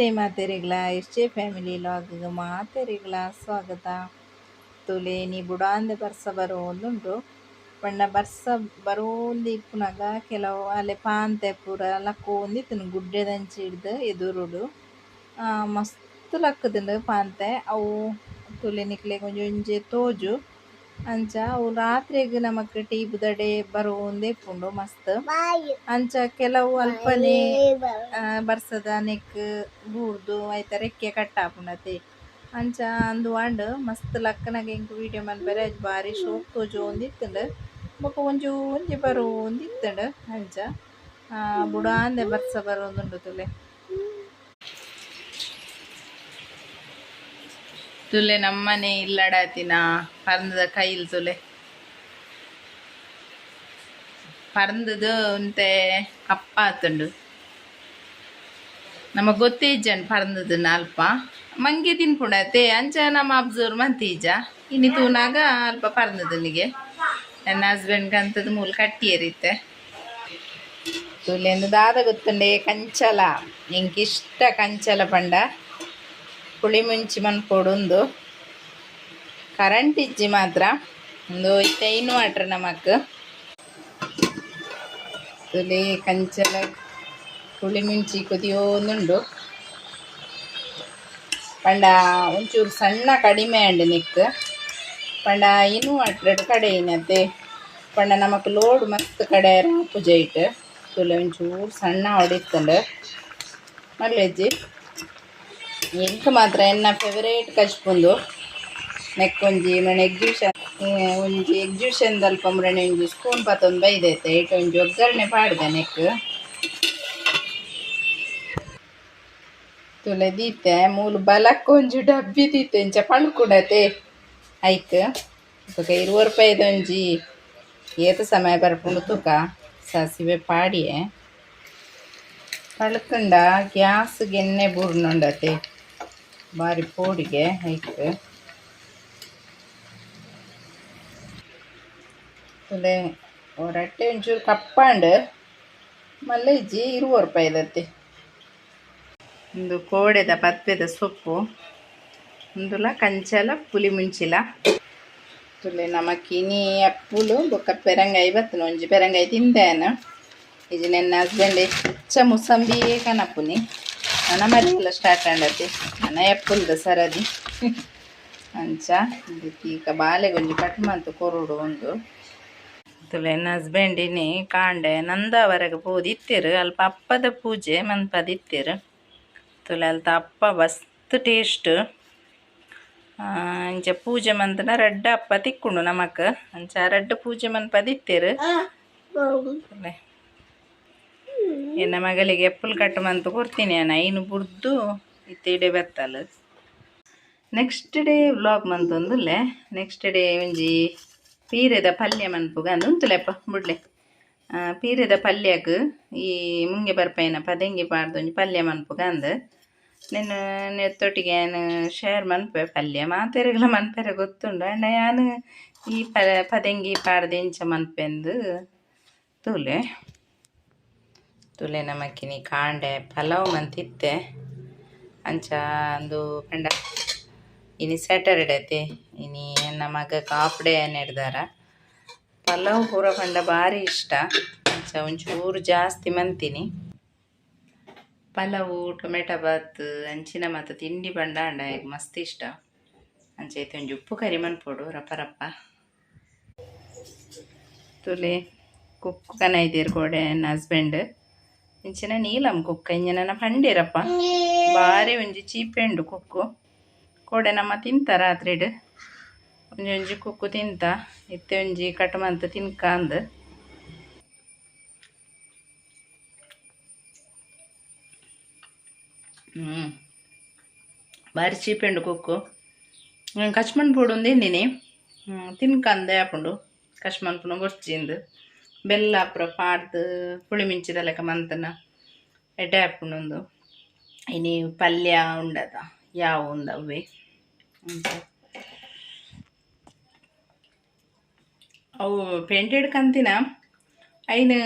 ನಮಸ್ತೆ ಮಾತೆರೆಗ್ಲ S J family vlog ಮಾತೆರೆಗ್ಲ ಸ್ವಾಗತ. ತುಲೆ ನೀ ಬುಡಾಂದೆ ಬರ್ಸ ಬರೋಂದುಂಡು ಪಂಡ ಬರ್ಸ ಬರೋಂದು ಇಪ್ಪುನಗ ಕೆಲವು ಅಲೆ ಪಾಂತೆ ಪೂರ ಲಕ್ಕೊಂದಿತ್ತುಂಡು ಗುಡ್ಡೆದಂಚಿ ಹಿಡ್ದು ಎದುರುಡು ಮಸ್ತ್ ಲಕ್ಕುದುಂಡು ಪಾಂತೆ ಅವು ತುಲೆ ನಿಕ್ಲೆಗ್ ಒಂಜಿ ಒಂಜಿ ತೋಜು ಅಂಚ ಅವು ರಾತ್ರೆಗ್ ನಮಕ್ ಟೀ ಬುದಡೆ ಬರೋಂದೇ ಇಪ್ಪುಂಡು ಮಸ್ತ್. ಅಂಚ ಕೆಲವು ಅಲ್ಪನೆ ಬರ್ಸದ ನೆಕ್ ಬೂರ್ದು ಐತ ರೆಕ್ಕೆ ಕಟ್ ಆಪುಂಡತೆ. ಅಂಚ ಅಂದು ಆಂಡ್ ಮಸ್ತ್ ಲಕ್ಕನಗ ಎಂಕ್ ವೀಡಿಯೋ ಮನ್ಪೆರೆ ಬಾರಿ ಶೋಕು ತೋಜೊಂದಿತ್ತುಂಡು ಬೊಕ ಒಂಜಿ ಒಂಜಿ ಬರೋಂದಿತ್ತುಂಡು ಅಂಚ ಬುಡಾಂದೆ ಬರ್ಸ ಬರೋಂದುಂಡು ತುಲೆ. ತುಲೆ ನಮ್ಮನೆ ಇಲ್ಲಡಾತಿನ ಪರ್ಂದದ ಕೈಲ್ ತುಲೆ ಪರ್ಂದದು ಒಂತೆ ಕಪ್ಪಾತುಂಡು ನಮಗ್ ಗೊತ್ತೇ ಇಜ್ಜಂಡ್ ಪರ್ಂದದು ಅಲ್ಪ ಮಂಗೆ ತಿನ್ಪುಂಡತೆ ಅಂಚ ನಮ್ಮ ಅಬ್ಸರ್ವ್ ಮಂತೀಜ ಇನಿ ತೂನಾಗ ಅಲ್ಪ ಪರ್ಂದದನಿಗೆ ನನ್ನ ಹಸ್ಬೆಂಡ್ ಅಂತದ ಮೂಲ ಕಟ್ಟಿಯರಿತ್ತೆ. ತುಲೆ ದಾದ ಗೊತ್ತುಂಡೆ ಕಂಚಲ ಎಂಕ್ ಇಷ್ಟ ಕಂಚಲ ಪಂಡ ಪುಳಿ ಮುಂಚಿ ಮನ್ಪೊಡು ಕರೆಂಟ್ ಇಜ್ಜಿ ಮಾತ್ರ ಉಂದು ಇತ್ತೆ ಇನ್ವರ್ಟರ್ ನಮಕ್. ತುಲೆ ಕಂಚಲ ಪುಳಿ ಮುಂಚಿ ಕೊದಿಯೊಂದುಂಡು ಪಂಡ ಒಂಚೂರು ಸಣ್ಣ ಕಡಿಮೆ ಆಂಡ್ ನಿಕ್ ಪಂಡ ಇನ್ವರ್ಟರ್ ಕಡೆಯಿನತೆ ಪಂಡ ನಮಕ್ ಲೋಡ್ ಮಸ್ತ್ ಕಡೆ ಆಪುಜ ಇಟ್ ತುಲೆ ಒಂಚೂರು ಸಣ್ಣ ಹೊಡಿತ್ತುಂಡು ಮಲ್ಲೆಜ್ಜಿ. ಎಂಕ್ ಮಾತ್ರ ಎನ್ನ ಫೇವರೇಟ್ ಕಜ್ಪುಂದು ನೆಕ್ ಒಂಜಿ ಮನೆ ಎಕ್ಸಿಬಿಷನ್ ಒಂಜಿ ಎಕ್ಸಿಬಿಷನ್ ದಲ್ಪ ಮುರಣೆ ಒಂಜಿ ಸ್ಪೂನ್ ಪತ್ತೊಂದು ಬೈದೈತೆ ಐಟ್ ಒಂಜಿ ಒಗ್ಗರಣೆ ಪಾಡ್ದೆ ನೆಕ್ ತುಲೆ ದೀತೆ ಮೂಲು ಬಲಕ್ ಒಂಜಿ ಡಬ್ಬಿ ದೀತೆ ಇಂಚ ಪಳ್ಕುಡತೆ ಐಕ್ ಬೊಕ 20 ರೂಪಾಯಿದ ಒಂಜಿ ಏತ್ ಸಮಯ ಬರ್ಪುಂಡು ತೂಕ ಸಾಸಿವೆ ಪಾಡಿಯೆ ಪಳ್ಕುಂಡ ಗ್ಯಾಸ್ ಗೆನ್ನೆ ಬೂರ್ನುಂಡತೆ ಬಾರಿ ಪೋಡಿಗೆ ಐಕ್ ತುಲೆ ಒರಟ್ಟೆ ಒಂಚೂರು ಕಪ್ಪಾಂಡ್ ಮಲ್ಲ ಇಜ್ಜಿ 20 ರೂಪಾಯಿದತ್ತೆ. ಉಂದು ಕೋಡೆದ ಪದ್ಪೆದ ಸೊಪ್ಪು ಉಂದುಲ ಕಂಚಲ ಪುಲಿ ಮುಂಚಿಲ. ತುಲೆ ನಮಕ್ ಇನಿ ಅಪ್ಪುಲು ಬೊಕ್ಕ ಪೆರಂಗಾಯಿ ಬತ್ತುಂಡು ಒಂಜಿ ಪೆರಂಗಾಯಿ ತಿಂದೇನ ಇಜ್ಜಿ ನೆನ್ನ ಹಸ್ಬೆಂಡ್ ಹೆಚ್ಚ ಮುಸಂಬಿಯೇ ಕನಪುನಿ ನನ ಮರಿಯಲ ಸ್ಟಾರ್ಟ್ ಆಂಡತೆ ನನ ಎಪ್ಪುಲ್ದ ಸರದಿ ಅಂಚ ಈಕ ಬಾಲೆಗ್ ಒಂಜಿ ಕಟ್ ಮಂತ್ ಕೊರೊಡು ಉಂದು. ತುಲೆ ಎನ್ನ ಹಸ್ಬೆಂಡ್ ಇನಿ ಕಾಂಡೆ ನಂದಾವರೆಗ್ ಪೋದಿತ್ತೆರ್ ಅಲ್ಪ ಅಪ್ಪದ ಪೂಜೆ ಮನ್ಪದಿತ್ತೆರ್. ತುಲೆ ಅಲ್ತ ಅಪ್ಪ ಮಸ್ತ್ ಟೇಸ್ಟ್ ಇಂಚ ಪೂಜೆ ಮಂತ್ಂಡ ರಡ್ಡ್ ಅಪ್ಪ ತಿಕ್ಕುಂಡು ನಮಕ್ ಅಂಚ ರಡ್ಡ್ ಪೂಜೆ ಮನ್ಪದಿತ್ತೆರ್. ತುಲೆ ಎನ್ನ ಮಗಳಿಗೆ ಎಪ್ಪುಲ್ ಕಟ್ ಮಂತ್ ಕೊರ್ತೀನಿ ಯಾನ್ ಐನ್ ಬುಡ್ದು ಇತ್ತೆ ಇಡೆ ಬತ್ತಲ್. ನೆಕ್ಸ್ಟ್ ಡೇ ವ್ಲಾಗ್ ಮಂತೊಂದುಲ್ಲೆ. ನೆಕ್ಸ್ಟ್ ಡೇ ಒಂಜಿ ಪೀರೆದ ಪಲ್ಯ ಮನ್ಪುಗ ಅಂದ್ ಉಂತುಲೆಪ್ಪ ಬುಡ್ಲೆ. ಪೀರೆದ ಪಲ್ಯಗ್ ಈ ಮುಂಗೆ ಬರ್ಪೈನ ಪದೆಂಗಿ ಪಾಡ್ದ್ ಒಂಜಿ ಪಲ್ಯ ಮನ್ಪುಗ ಅಂದ್ ನೆನ್ ನೆತ್ತೊಟ್ಟಿಗೆ ಯಾನ್ ಶೇರ್ ಮನ್ಪುವೆ ಪಲ್ಯ ಮಾತೆರೆಗ್ಲ ಮನ್ಪೆರೆ ಗೊತ್ತುಂಡು ಆಂಡ ಯಾನ್ ಈ ಪದೆಂಗಿ ಪಾಡ್ದ್ ಎಂಚ ಮನ್ಪೆಂದು ತೂಲೆ. ತುಲೆ ನಮಕಿನಿ ಕಾಂಡೆ ಪಲಾವ್ ಮಂತಿತ್ತೆ ಅಂಚ ಅಂದು ಪಂಡ ಇನಿ ಸ್ಯಾಟರ್ಡೆ ಅತೆ ಇನಿ ಎನ್ನ ಮಗಕ್ ಹಾಫ್ ಡೇ ನೆಡ್ದಾರ ಪಲಾವ್ ಪೂರ ಪಂಡ ಬಾರಿ ಇಷ್ಟ ಅಂಚ ಒಂಚೂರು ಜಾಸ್ತಿ ಮಂತಿನಿ. ಪಲಾವು ಟೊಮೆಟೊ ಬಾತ್ ಅಂಚಿನ ಮಾತ ತಿಂಡಿ ಪಂಡ ಆಂಡ ಆಯಗ್ ಮಸ್ತ್ ಇಷ್ಟ ಅಂಚ ಐತೆ ಒಂಜಿ ಉಪ್ಪು ಕರಿ ಮನ್ಪೊಡು ರಪ್ಪ ರಪ್ಪ. ತುಲೆ ಕುಕ್ಕು ಕನೈದೆರ್ ಕೋಡೆ ಎನ್ನ ಹಸ್ಬೆಂಡ್ ಇಂಚಿನ ನೀಲಂ ಕುಕ್ಕ ಇಂಜಿನ ಪಂಡೇರಪ್ಪ ಬಾರಿ ಒಂಜಿ ಚೀಪೆಂಡು ಕುಕ್ಕು ಕೋಡೆ ನಮ್ಮ ತಿಂತ ರಾತ್ರಿಡ್ ಒಂಜಿ ಒಂಜಿ ಕುಕ್ಕು ತಿಂತ ಇತ್ತೆ ಒಂಜಿ ಕಟ್ ಮಂತ್ ತಿನ್ಕ ಅಂದ್. ಬಾರಿ ಚೀಪೆಂಡು ಕುಕ್ಕು ಕಚ್ಮನ್ ಪೋಡು ಉಂದೆಂದಿನಿ ತಿನ್ಕಂದೆ ಆಪುಂಡು ಕಚ್ಮನ್ ಪುನ ಬೊರ್ಚಿಂದು ಬೆಲ್ಲ ಪೂರ ಪಾಡ್ದ್ ಪುಳಿ ಮಿಂಚಿದ ಲೆಕ್ಕ ಮಂತನ ಎಡ್ಡೆ ಆಪುಂಡು ಉಂದು. ಇನಿ ಪಲ್ಯ ಉಂಡದ ಯಾವು ಉಂದು ಅವ್ವೆ ಅವು ಪೇಂಟೆಡ್ ಕಂತಿನ ಐನ್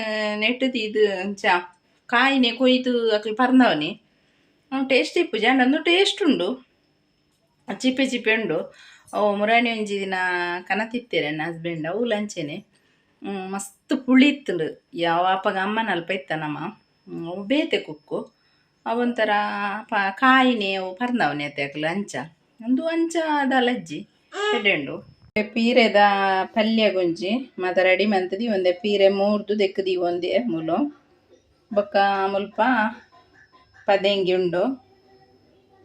ನೆಟ್ ದೀದ್ ಅಂಚ ಕಾಯಿನೆ ಕೊಯ್ದು ಅಕ್ಲು ಪರ್ಂದವನಿ ಟೇಸ್ಟ್ ಇಪ್ಪುಜಿ ಅಂಡ ಒಂದು ಟೇಸ್ಟ್ ಉಂಡು ಚಿಪ್ಪೆ ಚಿಪ್ಪೆ ಉಂಡು. ಅವು ಮುರಾಣಿ ಒಂಜಿ ದಿನ ಕನತಿತ್ತೇರೆ ನನ್ನ ಹಸ್ಬೆಂಡ್ ಅವು ಲಂಚೆನೆ ಮಸ್ತ್ ಪುಳಿ ಇತ್ತುಂಡು. ಯಾವ ಅಪ್ಪಗ ಅಮ್ಮನ ಅಲ್ಪ ಇತ್ತ ನಮ್ಮ ಅವು ಬೇತೆ ಕುಕ್ಕು ಅವೊಂಥರ ಕಾಯಿನೆ ಅವು ಪರ್ನವನೆ ಅಕ್ಲು ಅಂಚ ಒಂದು ಅಂಚ ದಾಲಜ್ಜಿ ಎಡ್ಡೆ ಉಂಡು. ಪೀರೆದ ಪಲ್ಯ ಗುಂಜಿ ಮಾತ ರೆಡಿ ಮಂತದಿ ಒಂದೆ ಪೀರೆ ಮೂರ್ದು ದೆಕ್ಕದಿ ಒಂದೇ ಮೂಲು ಬೊಕ್ಕ ಮುಲ್ಪ ಪದೆಂಗಿ ಉಂಡು.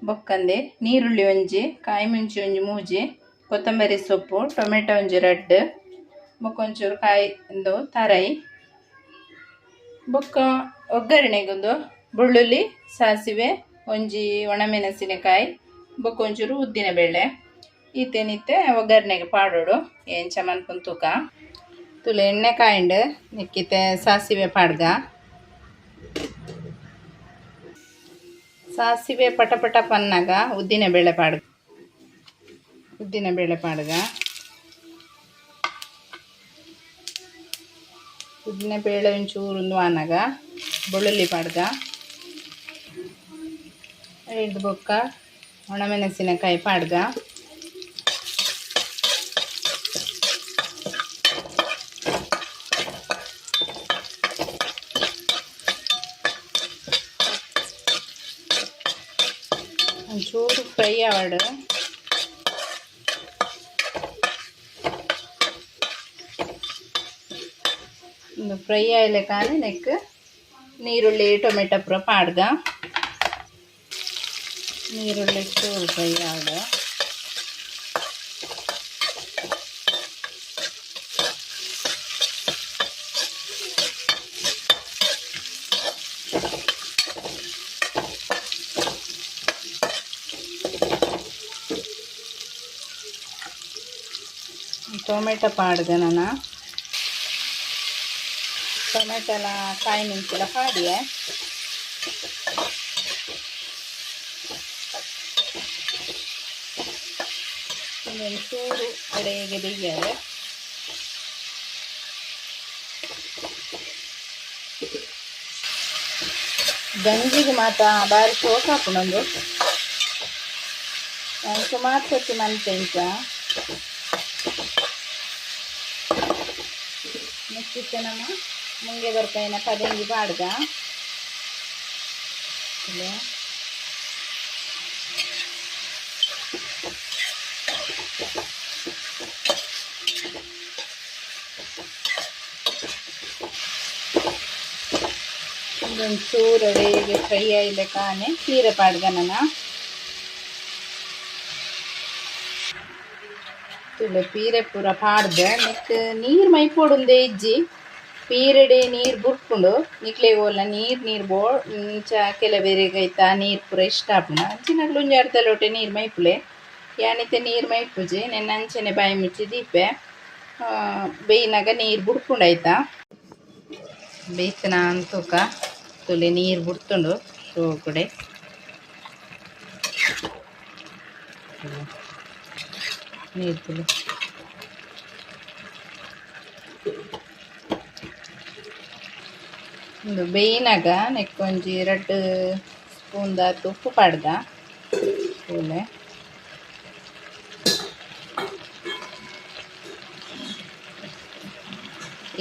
ಬೊಕ್ಕಂದೆ ನೀರುಳ್ಳಿ ಒಂಜಿ ಕಾಯಿ ಮುಂಚಿ ಒಂಜಿ ಮೂಜಿ ಕೊತ್ತಂಬರಿ ಸೊಪ್ಪು ಟೊಮೆಟೊ ಒಂಜಿ ರಡ್ಡ್ ಬೊಕ್ಕ ಒಂಚೂರು ಕಾಯಿ ಒಂದು ತರೈ ಬೊಕ್ಕ ಒಗ್ಗರಣೆಗೊಂದು ಬೆಳ್ಳುಳ್ಳಿ ಸಾಸಿವೆ ಒಂಜಿ ಒಣಮೆಣಸಿನಕಾಯಿ ಬೊಕ್ಕ ಒಂಚೂರು ಉದ್ದಿನ ಬೇಳೆ ಈತೆನಿತ್ತೆ ಒಗ್ಗರಣೆಗೆ ಪಾಡೋಡು ಎಂಚ ಮನ್ಪುನ್ ತೂಕ. ತುಲೆ ಎಣ್ಣೆ ಕಾಯಿಂಡ್ ನೆಕ್ಕಿತೆ ಸಾಸಿವೆ ಪಾಡ್ಗ ಸಾಸಿವೆ ಪಟ ಪಟ ಪನ್ನಾಗ ಉದ್ದಿನ ಬೇಳೆ ಪಾಡ್ಗ ಉದ್ದಿನ ಬೇಳೆ ಪಾಡ್ಗ ಉದ್ದಿನ ಬೇಳೆ ಒಂಚೂರು ಆನಾಗ ಬೆಳ್ಳುಳ್ಳಿ ಪಾಡ್ಗ ಐದು ಬೊಕ್ಕ ಒಣಮೆಣಸಿನಕಾಯಿ ಪಾಡ್ಗ ಒಂಚೂರು ಫ್ರೈ ಆವಡು. ಒಂದು ಫ್ರೈ ಆಯ್ಲೆ ಕಾನೆ ನೆಕ್ ನೀರುಳ್ಳಿ ಟೊಮೆಟೊ ಪೂರ ಪಾಡ್ಗ ನೀರುಳ್ಳಿ ಚೂರು ಫ್ರೈ ಆವಡು. ಟೊಮೆಟೊ ಪಾಡ್ಗ ನಾನು ಟೊಮೆಟೊಲ ಕಾಯಿ ಮೆಣಸಿನ ಪಾಡಿಯೆ ಒಂಚೂರು ಕಡೆಗೆ ಬೇಯ್ಯಾರೆ. ಗಂಜಿಗೆ ಮಾತ ಬಾರಿ ಶೋಕ ಆಪುಂಡು. ನಾನು ಸುಮಾರು ಸರ್ತಿ ಮಂತೆ ಇಂಚ ನೆಕ್ಸ್ಟ್ ನಮ್ಮ ಮುಂಗೆ ಬರ್ಪೈನ ಪದೆಂಗಿ ಪಾಡ್ಗ ಒಂಚೂರು ಅಡಿಗೆ ಫ್ರೈ ಆಯ್ಲೆ ಕಾನೆ ಪೀರೆ ಪಾಡ್ಗ ನನ್ನ ತುಲೆ ಪೀರೆ ಪೂರ ಪಾಡ್ದೆ ನೆಕ್ ನೀರು ಮೈಪೋಡುಂದೆ ಇಜ್ಜಿ ಪೀರೆಡೆ ನೀರು ಬುರ್ಪುಂಡು ನಿಕ್ಲೆ ಓಲ ನೀರು ನೀರು ಬೋ ಇಂಚ ಕೆಲವೆರೆಗ್ ಐತ ನೀರು ಪೂರ ಇಷ್ಟ ಆಪುಂಡು ಅಂಚಿನಕ್ಲು ಒಂಜಿ ಅರ್ಧ ಲೋಟೆ ನೀರು ಮೈಪುಲೆ ಯಾನಿತ್ತೆ ನೀರು ಮೈಪುಜಿ ನೆನ್ನ ಅಂಚನೆ ಬಾಯಿ ಮುಚ್ಚಿ ದೀಪೆ ಬೇಯ್ನಾಗ ನೀರು ಬುಡ್ಪುಂಡು ಆಯ್ತಾ ಬೇಯ್ತನ ಅಂತೂಕ ತುಲೆ ನೀರು ಬುಡ್ತುಂಡು ಶೋಕುಡೆ ನೀರು ತುಲೆ ಉಂದು ಬೇಯ್ನಾಗ ನೆಕ್ಕ್ ಒಂಜಿ ರಡ್ಡ್ ಸ್ಪೂನ್ ದಾತ್ ಉಪ್ಪು ಪಾಡ್ದ ತೂಲೆ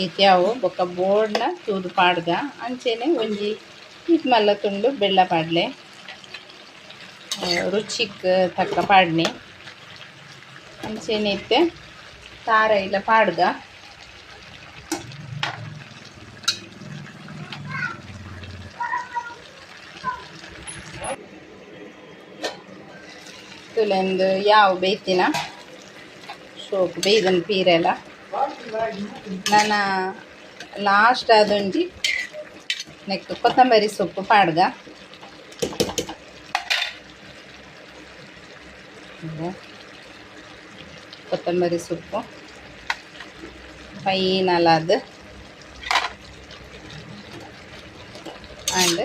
ಈತ್ಯಾವು ಬೊಕ್ಕ ಬೋರ್ಡ್ನ ತೂದು ಪಾಡ್ದ ಅಂಚೆನೆ ಒಂಜಿ ಈತ್ ಮಲ್ಲ ತುಂಡು ಬೆಲ್ಲ ಪಾಡ್ಲೆ ರುಚಿಕ್ ತಕ್ಕ ಪಾಡ್ನೆ ಅಂಚೆನೆ ಇತ್ತೆ ತಾರೈಲ ಪಾಡ್ಗ ತುಲೆಂದು ಯಾವ ಬೇಯ್ತಿನ ಸೋಪ್ ಬೇಯ್ದನ್ ಪೀರೆಲ ನನ ಲಾಸ್ಟ್ ಅದೊಂಜಿ ನೆಕ್ ಕೊತ್ತಂಬರಿ ಸೊಪ್ಪು ಪಾಡ್ಗ ಕೊತ್ತಂಬರಿ ಸೊಪ್ಪು ಫೈನಲ್ ಅದು ಆ್ಯಂಡ್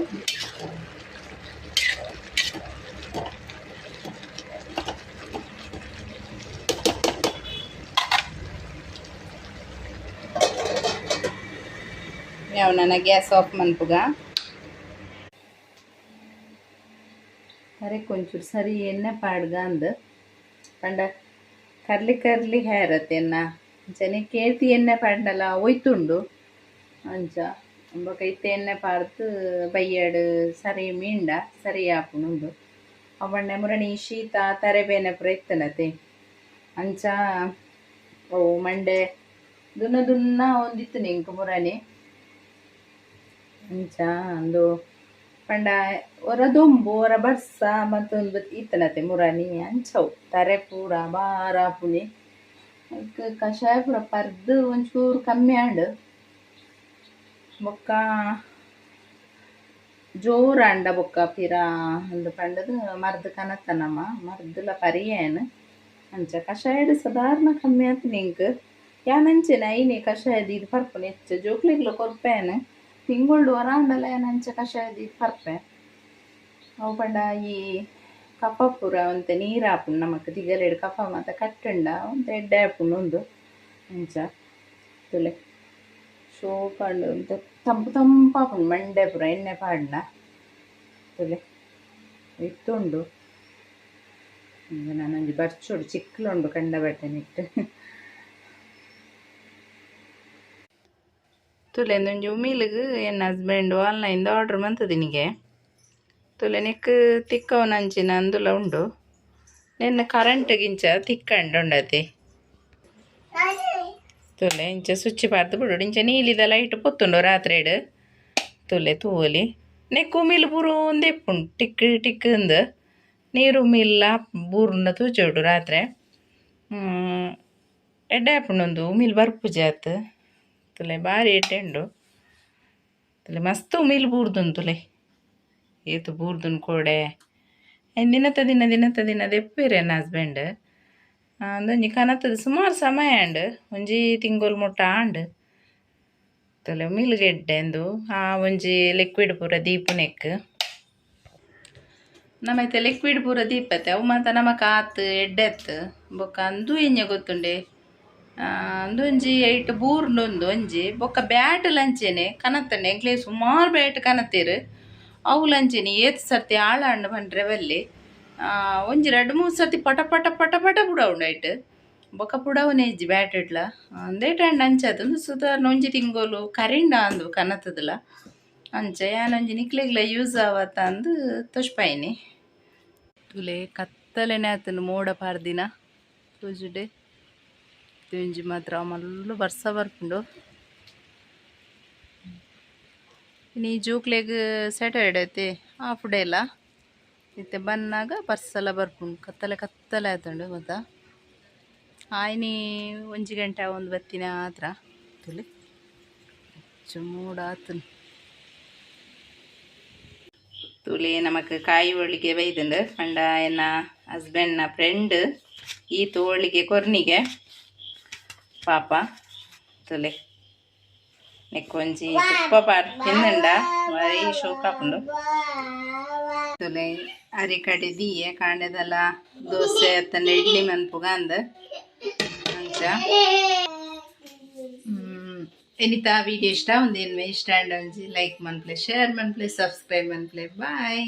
ಯಾವ್ ನನ್ನ ಗ್ಯಾಸ್ ಆಫ್ ಮನ್ಪುಗ. ತರೆಕ್ ಒಂಚೂರು ಸರಿ ಎಣ್ಣೆ ಪಾಡ್ಗ ಅಂದ್ ಪಂಡ ಕರ್ಲಿ ಕರ್ಲಿ ಹೇರ್ ಅತ್ತೆ ಎನ್ನ ಅಂಚನೆ ಕೇತಿ ಎಣ್ಣೆ ಪಾಡ್ಂಡಲ ಒಯ್ತುಂಡು ಅಂಚ ಬೊಕ ಇತ್ತೆ ಎಣ್ಣೆ ಪಾಡ್ದ್ ಬಯ್ಯಡ್ ಸರಿ ಮೀಂಡ ಸರಿ ಆಪುಂಡು ಅವ್ ಮುರಣಿ ಶೀತ ತರೆ ಬೇನೆ ಪೂರ ಇತ್ತನತೆ ಅಂಚ ಅವು ಮಂಡೆ ದುನ್ನ ದುನ್ನ ಒಂದಿತ್ತುಂಡು ಎಂಕ್ ಮುರಣಿ ಅಂಚ ಉಂದು ಪಂಡ ಒರ ದೊಂಬು ಒರ ಬರ್ಸ ಮಂತೊಂದು ಇತ್ತನತೆ ಮುರಣಿ ಅಂಚವು ತರೆ ಪೂರ ಬಾರ ಆಪುನಿ ಐಕ್ ಕಷಾಯ ಪೂರ ಪರ್ದ್ ಒಂಚೂರು ಕಮ್ಮಿ ಆಂಡ್ ಬೊಕ್ಕ ಜೋರಾಂಡ ಬೊಕ್ಕ ಪಿರ ಅಂದ್ ಪಂಡುದು ಮರ್ದ್ ಕನತ ನಮ ಮರ್ದುಲ ಪರಿಯೇನ್ ಅಂಚ ಕಷಾಯಡ್ ಸಾಧಾರಣ ಕಮ್ಮಿ ಆತುಂಡು ಎಂಕ್ ಯಾನ್ ಅಂಚೆನೆ ಐನೆ ಕಷಾಯ ದೀದ್ ಪರ್ಪುನಿ ಹೆಚ್ಚ ಜೋಕ್ಲೆಗ್ಲ ಕೊರ್ಪೇನ್ ತಿಂಗೊಳ್ಡು ಒರ ಆಂಡಲ ಯಾನ್ ಅಂಚ ಕಷಾಯ ದೀದ್ ಪರ್ಪೆ ಅವು ಪಂಡ ಈ ಕಫ ಪೂರ ಒಂತೆ ನೀರ್ ಆಪುಂಡು ನಮಕ್ ತಿಗಲೆಡ್ ಕಫ ಮಾತ ಕಟ್ಟುಂಡ ಒಂತೆ ಎಡ್ಡೆ ಆಪುಂಡು ಉಂದು ಅಂಚ ತೂಲೆ ಶೋಕಾಂಡ್ ಒಂತೆ ತಂಪು ತಂಪಾಪುಂಡು ಮಂಡೆ ಪೂರ ಎಣ್ಣೆ ಪಾಡ್ಂಡ ತೂಲೆ ಇತ್ತುಂಡು ನಾನೊಂಜಿ ಬರ್ಚೊಡು ಚಿಕ್ಕಲುಂಡು ಕಂಡ ಬಟ್ಟೆ ನೆಟ್ಟ್ ತೂಲೆ ಉಂದೊಂಜಿ ಉಮಿಲ್ಗ್ ಎನ್ನ ಹಸ್ಬೆಂಡ್ ಆನ್ಲೈನ್ ಆರ್ಡರ್ ಮಂತುದಿನಿಗೆ ತೂಲೆ ನೆಕ್ಕ್ ತಿಕ್ಕವುನಂಚಿನ ಅಂದುಲ ಉಂಡು ನೆನ್ನ ಕರೆಂಟ್ ಗಿಂಚ ತಿಕ್ಕಂಡ ಉಂಡತೆ ತೂಲೆ ಇಂಚ ಸ್ವಿಚ್ ಪಾಡ್ದ್ ಬುಡೊಡು ಇಂಚ ನೀಲಿದ ಲೈಟ್ ಪೊತ್ತುಂಡು ರಾತ್ರೆಡ್ ತೂಲೆ ತೂವೊಲಿ ನೆಕ್ಕ್ ಉಮಿಲ್ ಪೂರ ಒಂದೇ ಇಪ್ಪುಂಡು ಟಿಕ್ ಟಿಕ್ ಇಂದ್ ನೀರು ಉಮಿಲ್ಲ ಬೂರುಂಡ ತೋಜೊಡು ರಾತ್ರೆ ಎಡ್ಡೆ ಆಪುಂಡು ಉಂದು ಉಮಿಲ್ ಬರ್ಪುಜಿ ಆತ್ ತೂಲೆ ಬಾರಿ ಎಡ್ಡೆ ಉಂಡು ತೂಲೆ ಮಸ್ತ್ ಉಮಿಲ್ ಬೂರ್ದುಂಡು ತೂಲೆ ಏತ್ ಬೂರ್ದುಂಡು ಕೋಡೆ ದಿನತ ದಿನ ದಿನತ ದಿನ ದೆಪ್ಪುವೆರ್ ಎನ್ನ ಹಸ್ಬೆಂಡ್ ಉಂದೊಂಜಿ ಕನತುದು ಸುಮಾರು ಸಮಯ ಆಂಡ್ ಒಂಜಿ ತಿಂಗೊಲು ಮುಟ್ಟ ಆಂಡ್ ತೂಲೆ ಉಮಿಲ್ಗ್ ಎಡ್ಡೆ ಉಂದು ಆ ಒಂಜಿ ಲಿಕ್ವಿಡ್ ಪೂರ ದೀಪುನೆಕ್ ನಮ ಇತ್ತೆ ಲಿಕ್ವಿಡ್ ಪೂರ ದೀಪತೆ ಅವು ಮಾತ ನಮಕ್ ಆತ್ ಎಡ್ಡೆ ಅತ್ತ್ ಬೊಕ್ಕ ಅಂದು ಎಂಚ ಗೊತ್ತುಂಡೆ ಉಂದೊಂಜಿ ಐಟ್ ಬೂರ್ಂಡು ಉಂದು ಒಂಜಿ ಬೊಕ್ಕ ಬ್ಯಾಟ್ ಲಂಚೆನೆ ಕನತುಂಡೆ ಎಂಕ್ಲೆ ಸುಮಾರ್ ಬ್ಯಾಟ್ ಕನತೆರ್ ಅವುಲು ಅಂಚೆನೆ ಏತ್ ಸರ್ತಿ ಆಳಾಂಡ್ ಪಂಡ್ರೆ ಬಲ್ಲಿ ಒಂಜಿ ರಡ್ಡ್ ಮೂಜಿ ಸರ್ತಿ ಪಟ ಪಟ ಪಟ ಪಟ ಪುಡವುಂಡು ಐಟ್ ಬೊಕ್ಕ ಪುಡವುನೆ ಇಜ್ಜಿ ಬ್ಯಾಟ್ ಡ್ಲ ಉಂದೇಟ್ ಆಂಡ ಅಂಚಾತ್ ಉಂದು ಸುಧಾರ್ನ ಒಂಜಿ ತಿಂಗೊಲು ಕರಿಂಡ ಅಂದು ಕನತುದುಲ ಅಂಚ ಯಾನೊಂಜಿ ನಿಕ್ಲೆಗ್ಲ ಯೂಸ್ ಆವತ ಅಂದ್ ತೋಜ್ಪಾಯಿನಿ ತೂಲೆ ಕತ್ತಲೆನೆ ಆತುಂಡು ಮೋಡ ಪಾರ್ದಿನ ತೋಜುಡೆ ಒಂಜಿ ಮಾತ್ರ ಮಲ್ಲು ಬರ್ಸ ಬರ್ಪುಂಡು ಇನಿ ಜೋಕ್ಲೆಗ್ ಸ್ಯಾಟರ್ಡೆ ಅತೆ ಹಾಫ್ ಡೇ ಲ ಇತ್ತೆ ಬನ್ನಗ ಬರ್ಸಲ ಬರ್ಪುಂಡು ಕತ್ತಲೆ ಕತ್ತಲೆ ಆತುಂಡು ಮಾತ ಆಯ್ನಿ ಒಂಜಿ ಗಂಟೆ ಆವೊಂದು ಬತ್ತಿನ ಆತ್ರ ತೂಲೆ ಮೋಡ ಆತುಂಡು ತೂಲೆ ನಮಕ್ ಕಾಯಿ ಹೋಳಿಗೆ ಬೈದುಂಡು ಪಂಡ ಎನ್ನ ಹಸ್ಬೆಂಡ್ ನ ಫ್ರೆಂಡ್ ಈತ್ ಹೋಳಿಗೆ ಕೊರ್ನಿಗೆ ಪಾಪ ತೂಲೆ ನೆಕ್ಕ್ ಒಂಜಿ ತುಪ್ಪ ಪಾಡ್ದ್ ತಿಂದುಂಡ ಬಾರಿ ಶೋಕ್ ಆಪುಂಡು ತೂಲೆ ಅರಿ ಕಡೆ ದೀಯೆ ಕಾಂಡೆದಲ ದೋಸೆ ಅತ್ತಂಡ ಇಡ್ಲಿ ಮನ್ಪುಗ ಅಂದ್ ಅಂಚ ಎನಿತ ವಿಡಿಯೋ ಇಷ್ಟ ಒಂದೇನು ಇಷ್ಟ ಆಂಡ ಒಂಜಿ ಲೈಕ್ ಮನ್ಪುಲೆ ಶೇರ್ ಮನ್ಪುಲೆ ಸಬ್ಸ್ಕ್ರೈಬ್ ಮನ್ಪುಲೆ ಬಾಯ್.